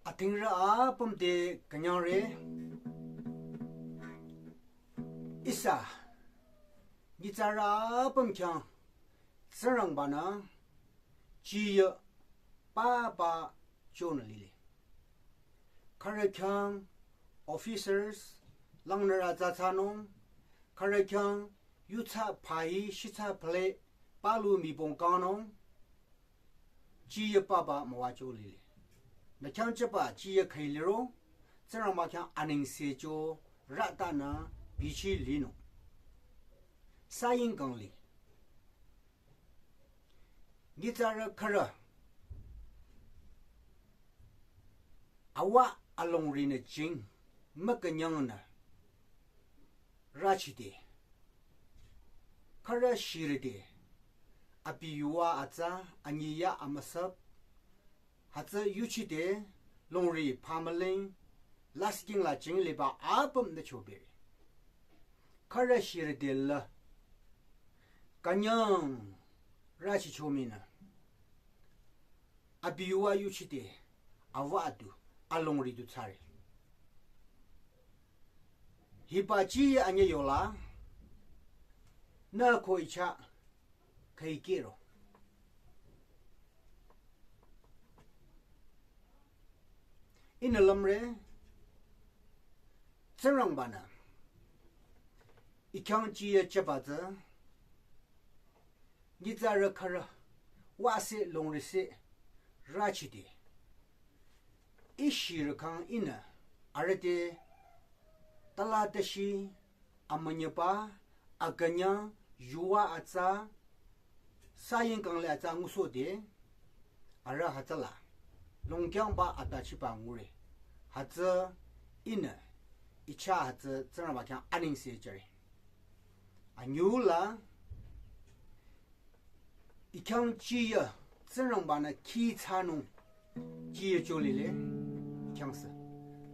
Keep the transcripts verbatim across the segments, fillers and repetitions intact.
Athingre apüm te künyangre. Ihsa nyitsarü apüm khyang Tsingrangba-nü jiyü papa chonü lile. Khürü khyang officers langnürü tsatsanung, khürü khyang yutsa pahi shitsa pale palu mibong kangnung, jiyü papa müwacho lile. Nü khyang chaba jiyü khüi liro, Tsingrangba khyang anengse cho rütanü bichi linung. Saying kangli. Nyitsarü khürü awa alongrinü jing mükünyangnü rüchide. Khürü shirüde. Abi yuwa atsa anyiya amüsap. Hütsü yuchide longri pamaling lasking la jing liba apüm nü chobere. Khürü shirüde la künyang rüchicho minü. Abi yuwa yuchide awa adu alongri du tsare. Hiba ji anye yola nü ko icha khüi kiro. Ihnü lümre Tsingrangba-nü i khyang jiyü chaba tsü nyitsarü khürü wase longri se rüchide. Ih shirü khyang ihnü arüh te tala tashi amünyüba akünyang yuwa atsa saying kangle atsa ngusohde arüh hütsüla longkyangba atachiba ngure. Hütsü ihnü icha hütsü Tsingrangba khyang anengse jüre. Anyula i khyang jiyü Tsingrangba-nü khi tsanung jiyü cho lile khyangse.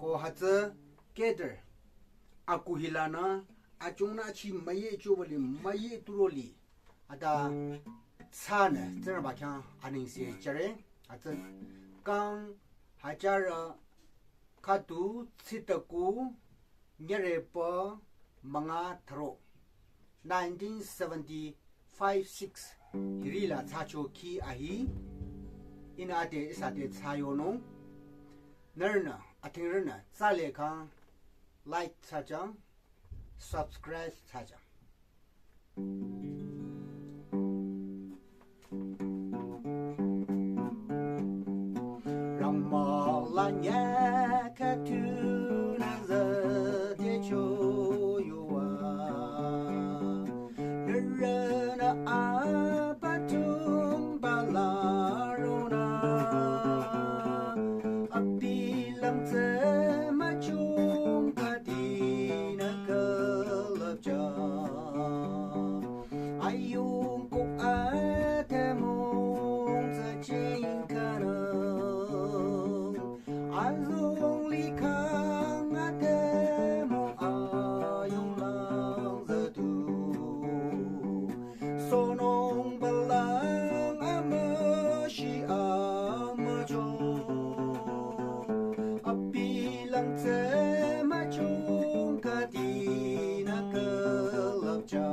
Ko hütsü keder aku hilanü achungnü chi müye chobali müye turoli ata tsanü Tsingrangba khyang anengse jüre. Hütsü kang hajarü khüdu tsitaku nyürepa münga thüro nineteen seventy-five six hirila tsacho khi ahi. Ihnü ade ihsa te tsayonung. Nührünü athingrünü tsale khyang like thsajüng, subscribe thsajüng. Rangmala nyaka tunü züde cho yuwa. Nührünü abatung balarona. Abi lang tsü müchung kadinü külüpjü. Ayung kuk atemung tsü jingkanung. Azung likhang atemung ayung lang züdu. Sonung balang amüshi amüjung. Abi lang tsü müchung kadinü külüpjü.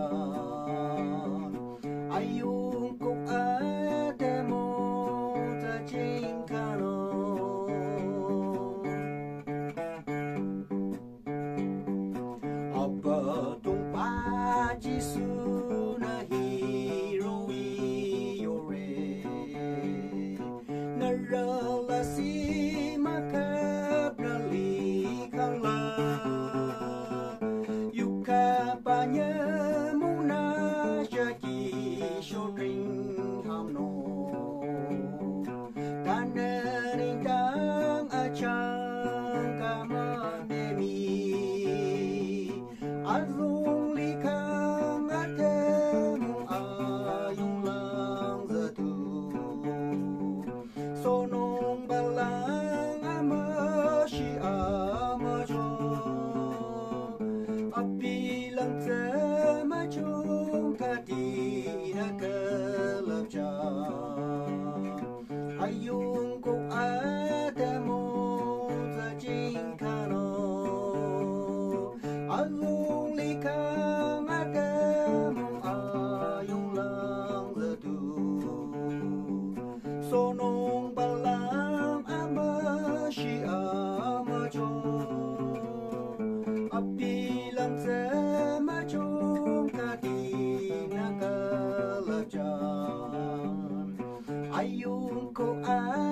Ayung kuk atemung tsü jingkanung. Abüdongba Jisu-nü hiroh-i yore. Nührü lasih müküp rüli kangla. Yukhaba nyümong nü shaki shotring hamno. Tanü nengdang achang kamang nemi. Azung likhang atemung ayung lang züdu. Sonung balang amüshi amüjung. Abi lang tsü müchung kadinü külüpjü. Ayung kuk atemung jang. Ayung ko a